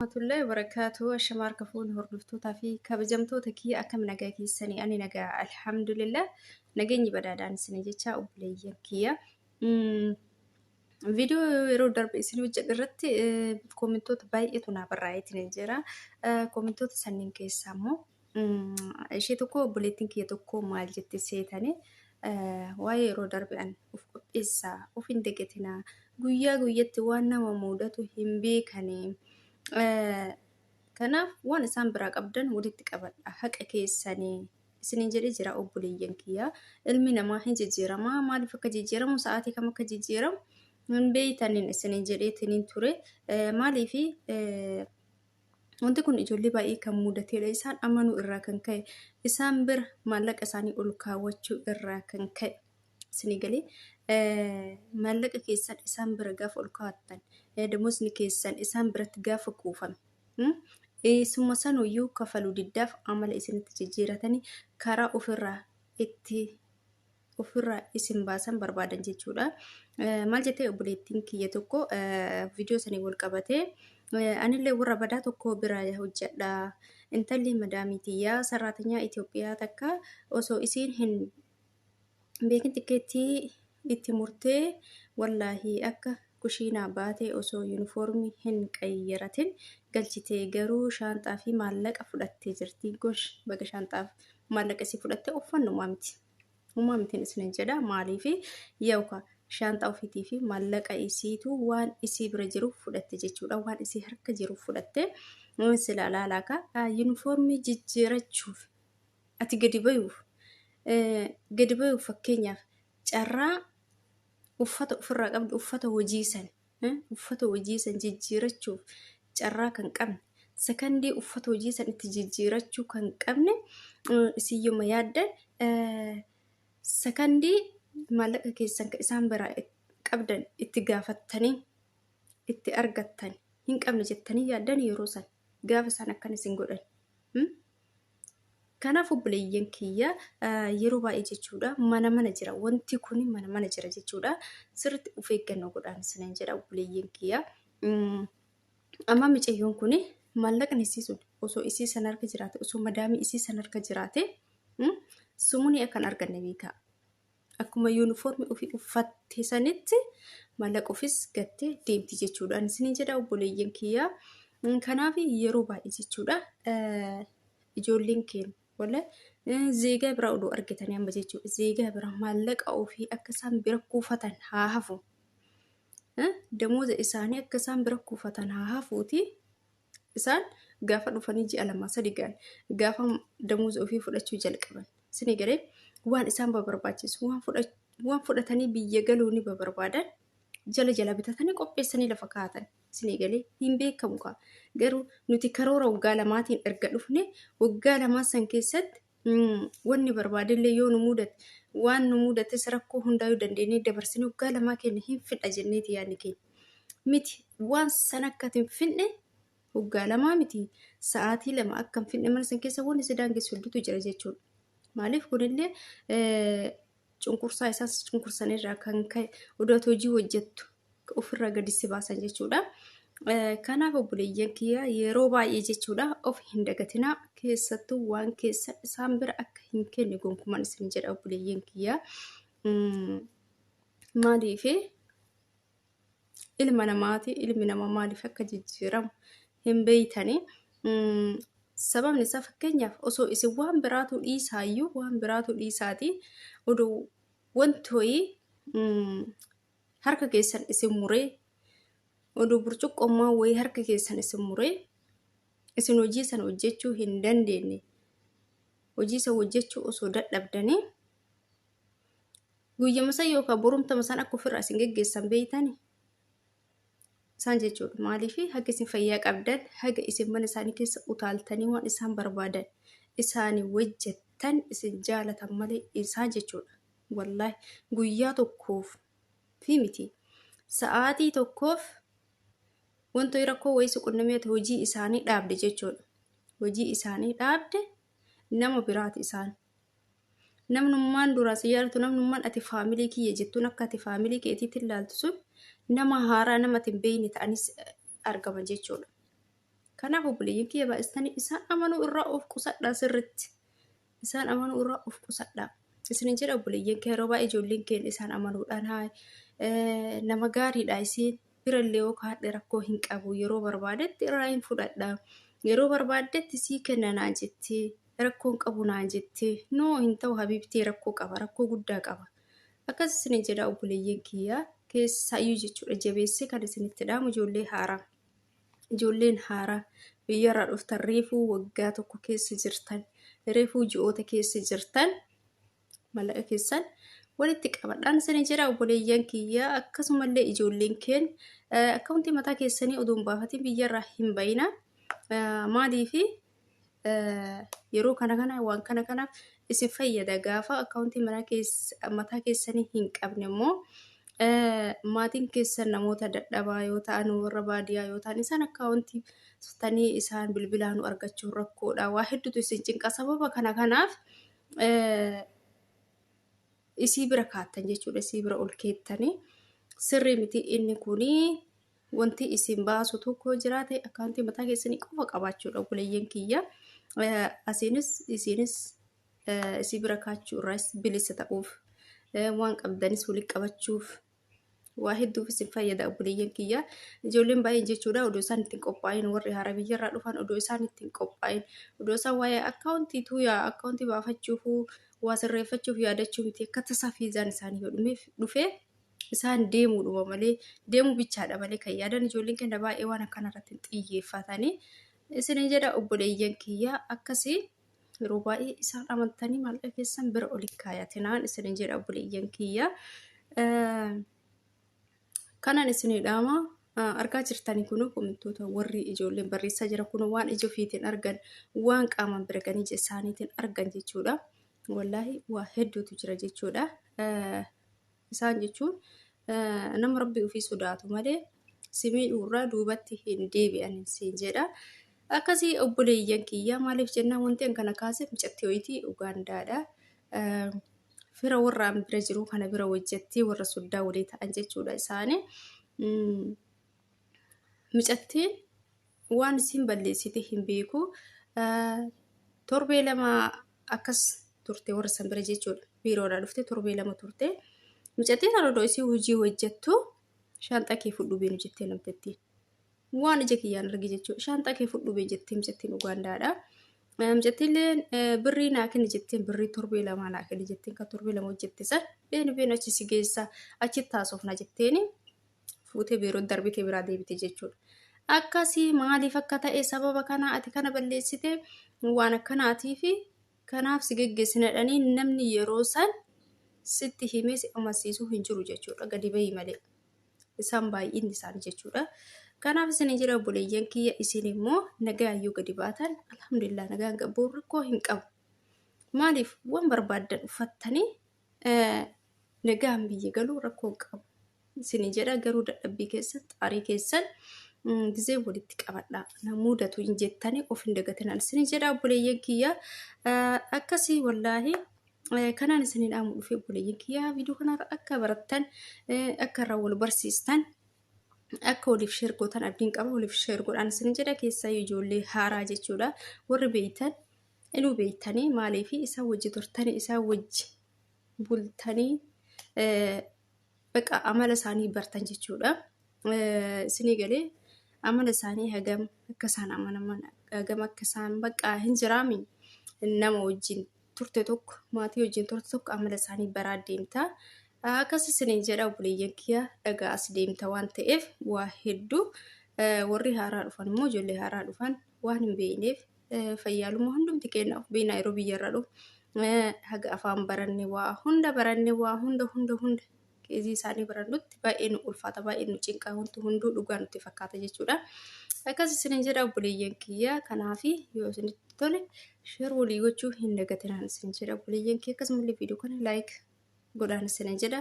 Warahmatullahi wabarakaatu. Ashama harka fuuni hordoftootaa fi kabajamtoota kiyya, akkam nagaa keessanii? Ani nagaa, alhamdulillah. Nageenyi badhaadhaan isin jecha, obboleeyyan kiyya. Viidiyoo yeroo darbe isin hojjedhe irratti koomentoota baay'eetu naa barraa'eetiin jira. Koomentoota sanniin keessaa immoo ishee tokko, obboleettiin kiyya tokko maal jette seetanii? Waa'ee yeroo darbe an of qopheessaa, of hin dagatinaa, guyyaa guyyatti waan nama mudatu hin beekanii. Kanaaf waan isaan biraa qabdan walitti qabadha, haqa keessanii isiniin jedhee jira, obboleeyyan kiyya. Ilmi namaa hin jijjiiramaa, maaliif akka jijjiiramu, sa'aatii kam akka jijjiiramu hin beeytaniin isiniin jedheetiniin ture. Maaliif wanti kun ijoollee baay'ee kan mudateedha. Isaan amanuu irraa kan ka'e, isaan bira maallaqa isaanii ol kaawwachuu irraa kan ka'e. Isinii galee, maallaqa keessan isaan bira gaafa ol kaawwattan, damoosni keessan isaan biratti gaafa kuufame, isuma sanuyyuu kafaluu diddaaf amala isinitti jijjiiratanii karaa ofirraa itti ofirraa isin baasan barbaadan jechuudha. Maal jettee obboleettiin kiyya tokko viidiyoo sanii wal qabatee? Anillee warra badaa tokko bira hojjedha. Intalli madaamii tiyyaa sarraatinyaa Itoophiyaa takka osoo isiin hin beekin tikeettii itti murtee, wallaahi akka kushiinaa baate osoo yuunifoormii hin qayyaratin galchite, garuu shaanxaa fi maallaqa fudhattee jirti. Gosh, baga shaanxaa fi maallaqa isii fudhattee, uffannumaa miti. Uumaa mitiin isinin jedha. Maaliif yookaan shaanxaa ofiitii fi maallaqa isiitu waan isii bira jiru fudhatte jechuudha. Waan isii harka jiru fudhatte. Sila laalaaka yuunifoormii jijjiirachuuf ati gadi bayuuf, fakkeenyaaf carraa uffata ofirraa qabdu, uffata hojii san jijjiirachuuf carraa kan qabne, sakandii uffata hojii san itti jijjiirachuu kan qabne, isiyyuma yaaddan sakandii maallaqa keessan kan isaan biraa qabdan itti gaafattanii itti argattan hin qabne jettanii yaaddan yeroo san gaafa isaan akkan isin godhan. Kanaaf obboleeyyan kiyya, yeroo baay'ee jechuudha mana mana jira, wanti kun mana mana jira jechuudha. Sirriitti of eeggannoo godhaan isiniin jedha, obboleeyyan kiyya. Amma micayyoon kun maallaqni isii sun osoo isii san harka jiraate, osoo madaamii isii san harka jiraate, sumunii akkan arganne beekaa. Akkuma yuunifoormii ofii uffatte sanitti maallaqa ofiis gattee deemti jechuudha. Isiniin jedha, obboleeyyan kiyya. Kanaaf yeroo baay'ee jechuudha ijoolleen keenya wala zeegaa biraa oduu argatanii amma jechuudha. Zeegaa bira maallaqa ofii akka isaan bira kuufatan haa hafu. Damooza isaanii akka isaan bira kuufatan haa hafuuti. Isaan gaafa dhufanii ji'a 2 3 ga'an, gaafa damooza ofii fudhachuu jalqaban. Isinii galee, waan isaan barbaachisu, waan fudhatanii biyya galuu ni barbaadan jala jala bitatanii qopheessanii lafa kaa'atan. Isinii galee, hin beekamu kaa. Garuu nuti karoora waggaa 2tiin erga dhufne, waggaa 2 san keessatti wanni barbaadellee yoo nu mudate, waan nu mudates rakkoo hundaayyuu dandeenyee dabarsinee waggaa 2 keenya hin fidha jenneeti yaadni keenya. Miti, waan san akka hin finne waggaa 2 miti, sa'aatii 2 akka hin finne mana san keessa wanni si daangessu hedduutu jira jechuudha. Maaliif kunillee cunqursaa isaas cunqursanirraa kan ka'e oduu ati hojii hojjettu ofirraa gadi si baasan jechuudha. Kanaaf obboleeyyan kiyya, yeroo baay'ee jechuudha of hin dagatinaa, keessattuu waan keessa isaan bira akka hin kenne gonkumaan isin jedha, obboleeyyan kiyya. Maaliif ilma namaati, ilmi namaa maaliif akka jijjiiramu hin beeytanii. Sababni isaa fakkeenyaaf osoo isin waan biraatu dhiisaayyuu, waan biraatu dhiisaati, odoo wanti wayii harka keessan isin muree, odoo burcuqqoommaa wayii harka keessan isin muree, isin hojii sana hojjechuu hin dandeenye, hojii sana hojjechuu osoo dadhabdanii, guyyama san yookaan borumtama san akka ofirraa isin geggeessan beeytani isaan jechuudha. Maaliif haga isin fayyaa qabdan, haga isin mana isaanii keessa utaaltanii waan isaan barbaadan isaanii hojjettan isin jaalatan malee isaan jechuudha. Wallaahi guyyaa tokkoof fi miti, sa'aatii tokkoof wantoonni rakkoo wayii si qunnamee hojii isaanii dhaabde jechuudha. Hojii isaanii dhaabde, nama biraati isaan. Namnummaan duraa si jaalatu, namnummaan ati faamilii kiyya jettuun, akka ati faamilii keetiitti ilaaltu sun, nama haaraa, nama ati hin beekne ta'anis argaman jechuudha. Kanaaf obboleeyyan kiyya baay'istanii isaan amanuu irraa of qusadhaa sirritti. Isaan amanuu irraa of qusadhaa. Isinin jedha obboleeyyan kiyya yeroo baay'ee ijoolleen keenya isaan amanuudhaan haa nama gaariidha isiin birallee yoo kaadhe rakkoo hin qabu yeroo barbaadetti irraa hin fudhadha. Yeroo barbaaddetti sii kenna naan jetti rakkoo hin qabu naan jetti noo hin ta'u habiibtii rakkoo qaba rakkoo guddaa qaba. Akkas isinin jedha obboleeyyan kiyya keessaayyuu jechuudha jabeessee kan isinitti dhaamu ijoollee haaraa. Ijoolleen haaraa biyyarraa dhuftan reefuu waggaa tokko keessa jirtan reefuu ji'oota keessa jirtan mallaqa keessan walitti qabadhaan isin jedha obboleeyyan kiyya akkasumallee ijoolleen keen akkaawuntii mataa keessanii odoo hin baafatin biyyarraa hin bayina maaliifi yeroo kana kana waan kana kanaaf isin fayyada gaafa akkaawuntii mataa keessanii hin qabne immoo maatiin keessan namoota dadhabaa yoo ta'an warra baadiyyaa yoo ta'an isaan akkaawuntii tanii isaan bilbilaan argachuun rakkoodha waa hedduutu isin cinqa sababa kana kanaaf isii bira kaattan jechuudha isii bira ol keettanii sirrii miti inni kunii wanti isin baasu tokko jiraate akkaawuntii mataa keessanii qofa qabaachuudha obboleeyyan kiyya. Asiinis isiinis isii bira kaachuu irraas bilisa ta'uuf waan qabdanis walitti qabachuuf waa hedduuf isin fayyada obboleeyyan kiyya. Ijoolleen baay'een jechuudha odoo isaan ittiin qophaa'in warri haaraa biyyarraa dhufan odoo isaan ittiin qophaa'in odoo isaan waa'ee akkaawuntii tuuyaa akkaawuntii baafachuuf waa sirreeffachuuf yaadachuu miti akka tasaa fiizaan isaanii yoo dhufee isaan deemuudhuma malee deemuu bichaadha malee kan yaadan ijoolleen keenya baay'ee waan akkana irratti hin xiyyeeffatanii isinin jedha obboleeyyan kiyya akkasii yeroo baay'ee isaan amantanii maallaqa keessan bira oli kaayatinaan isinin jedha obboleeyyan kiyya. Kanan isinii dhaama argaa jirtanii kun komentoota warri ijoolleen barreessaa jira kun waan ija ofiitiin argan waan qaamaan bira ganii ija isaaniitiin argan jechuudha. Wallaahi waa hedduutu jira jechuudha. Isaan jechuun nama rabbi ofii sodaatu malee si miidhuurraa duubatti hin deebi'an siin jedha. Akkasii obboleeyyan kiyya maaliif jennaan wanti an kana kaase mucattii wayitii Ugaandaadha. Fira warra an bira jiru kana bira hojjetti warra soddaa walii ta'an jechuudha isaani. Mucattiin waan isiin balleessite hin beeku. Torbee lama akkas turte warra san bira jechuudha. Biiroodhaa dhufte torbee lama turte. Mucattiin sana odoo isii hojii hojjettu shaanxaa kee fudhu beenu jettee namtittiin. Waan ija kiyyaan arge jechuudha. Shaanxaa kee fudhu been jettee mucattiin Ugaandaadha. Mucattiilleen birrii naa kenni jetteen birrii torbee lamaa naa kenni jetteen kan torbee lama hojjette san beenu beenu achi si geessa achitti haasofna jetteeni fuutee biiroo darbitee biraa deebite jechuudha. Akkasii maaliif akka ta'e sababa kanaa ati kana balleessite waan akkanaatii fi kanaaf si geggeessina jedhanii namni yeroo san sitti himee si amansiisuu hin jiru jechuudha. Gadi bahii malee. Isaan baay'inni isaanii jechuudha. Kanaaf isin jira obboleeyyan kiyya isin immoo nagaan yoo gadi baatan alhamdulillah nagaan qabu rakkoo hin qabu. Maaliif waan barbaaddan uffattanii nagaan biyya galuu rakkoo hin qabu. Isin jedha garuu dadhabbii keessan xaarii keessan gizee walitti qabadha. Na mudatu hin jettanii of hin dagatinaan isin jedha obboleeyyan kiyya akkasii wallaahi kanaan isin dhaamu dhufee obboleeyyan kiyya viidiyoo kanarra akka barattan akka irraa wal barsiistan akka waliif sheer gootan abdiin qaba waliif sheer godhaan isin jedha keessaa ijoollee haaraa jechuudha warri beeytan inuu beeytanii maaliif isaan wajji turtanii isaan wajji bultanii baqa amala isaanii bartan jechuudha. Isinii galee amala isaanii hagam akka isaan amanaman hagam akka isaan baqa hin jiraami nama wajjin turte tokko maatii wajjin turte tokko amala isaanii baraa deemta. Akkas isiniin jedha obboleeyyan kiyya dhagaa as deemta waan ta'eef waa hedduu warri haaraa dhufan immoo ijoollee haaraa dhufan waan hin beekneef fayyaalummaa hundumti keenya of beekna yeroo biyyarra dhufu haga afaan baranne waa hunda baranne waa hunda hunda hunda keezii isaanii barannutti baay'ee nu ulfaata baay'ee nu cinqaa wanti hunduu dhugaa nutti fakkaata jechuudha. Akkas isiniin jedha obboleeyyan kiyya kanaafi yoo isinitti tole sheer walii gochuu hin dagatinaan isin jedha obboleeyyan kiyya akkasumallee viidiyoo kana laayik godhaan isiniin jedha.